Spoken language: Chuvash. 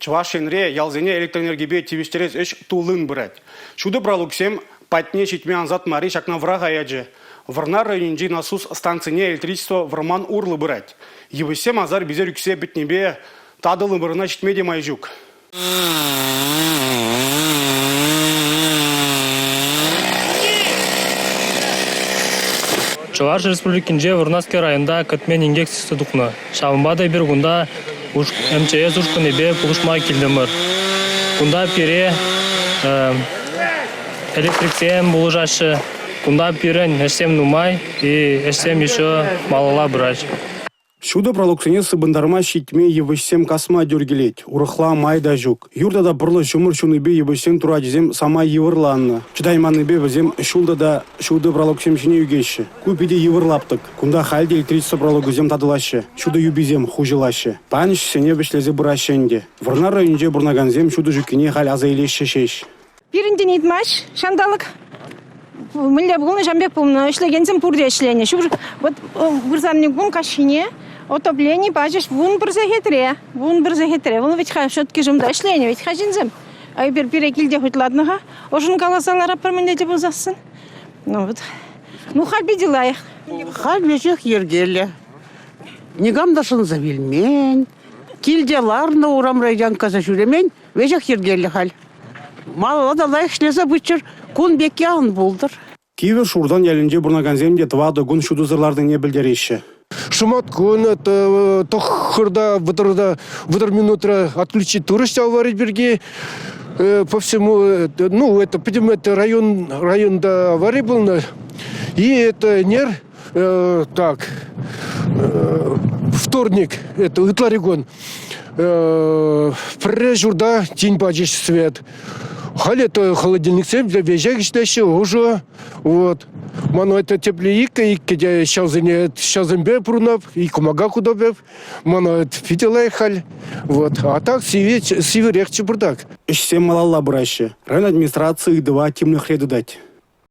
Чӑваш Енре ялсене электроэнергипе тивӗҫтерес ӗҫ туллин пырать. Ҫутӑ пралуксем патне ҫитме ансат марри ҫакна вӑраха ячӗ. Вӑрнар районӗнчи насус станцине электричество вӑрман урлӑ пырать. Йывӑҫсем асар-писер ӳксе пӗтнипе татӑлнӑ вырӑна ҫитме те май ҫук. Чӑваш Республикинче Вӑрнарский районта кӗтмен инкек сиксе тухнӑ. Ҫавӑнпа та эпир кунта МЧС ушкӑнӗпе пулӑшма килтӗмӗр. Кунта пире электриксем пулӑшаҫҫӗ. Кунта пирӗн ӗҫсем нумай и ӗҫсем еще малалла пыраҫҫӗ. Ҫутӑ пралуксене сыпӑнтарма ҫитме йывӑҫсем касма тӳр килет. Урӑхла май та ҫук. Юр тата пӑрлӑ ҫумӑр ҫунипе йывӑҫсен турачӗсем самай йывӑрланнӑ. Чӑтайманнипе вӗсем ҫул тата ҫутӑ пралуксем ҫине ӳкеҫҫӗ. Ку питӗ йывӑр лаптӑк. Кунта халь те электричество пралукӗсем татӑлаҫҫӗ, ҫутӑ юписем хуҫӑлаҫҫӗ. Паян ӗҫсене вӗҫлесе пыраҫҫӗ ӗнтӗ. Вӑрнар районӗнче пурӑнакансем ҫутӑ ҫуккине халь аса илеҫҫӗ ҫеҫ. Пирӗнтен ыйтмасть ҫанталӑк. Мӗнле пулнӑ, ҫавӑн пек пулнӑ. Ӗҫлекенсем пурте ӗҫленӗ. Ҫур вот вырсарни кун каҫхине отоплени пачӗҫ 11 сехетре. 11 сехетре. Вӑл вӗт-ха все-таки ҫумта ӗҫленӗ вӗт-ха ҫынсем. А эпир пире килте хутладнӑ-ха. Ӑшӑн каласа ларатпӑр мӗнле те пулсассӑн. Ну вот. Ну, халь питӗ лайӑх. Халь веҫех йӗркеллӗ. Никам та шӑнса вилмен. Килте ларнӑ, урамра янккаса ҫӳремен. Веҫех йӗркеллӗ халь. Малалла та лайӑх ӗҫлесе пыччӑр. Кун пекки ан пултӑр. Кивӗ Шуртан ялӗнче пурӑнакансем те тӑватӑ кун ҫутӑсӑр ларнине пӗлтереҫҫӗ. Шӑмат кун тӑххӑрта вӑтӑрта вӑтӑр минутра отключить турӗҫ те авари пирки. По всему, ну, это, пӗтӗм это район, районта авари пулнӑ. И это ӗнер, так, вторник, это ытларикун, пӗрре ҫурта тин пачӗҫ свет. Халь это холодильниксем веҫех ӗҫлеҫҫӗ, ӑшӑ. Вот. Ман это тепле иккӗ, иккӗ те ҫавсене ҫавсемпе пурӑнап, и кӑмака хутӑп. Мана питӗ лайӑх халь. Вот. А так сивӗрех чӑпӑртак. Ӗҫсем малалла пыраҫҫӗ. Район администрацийӗ ыйтӑва тимлӗхре тытать.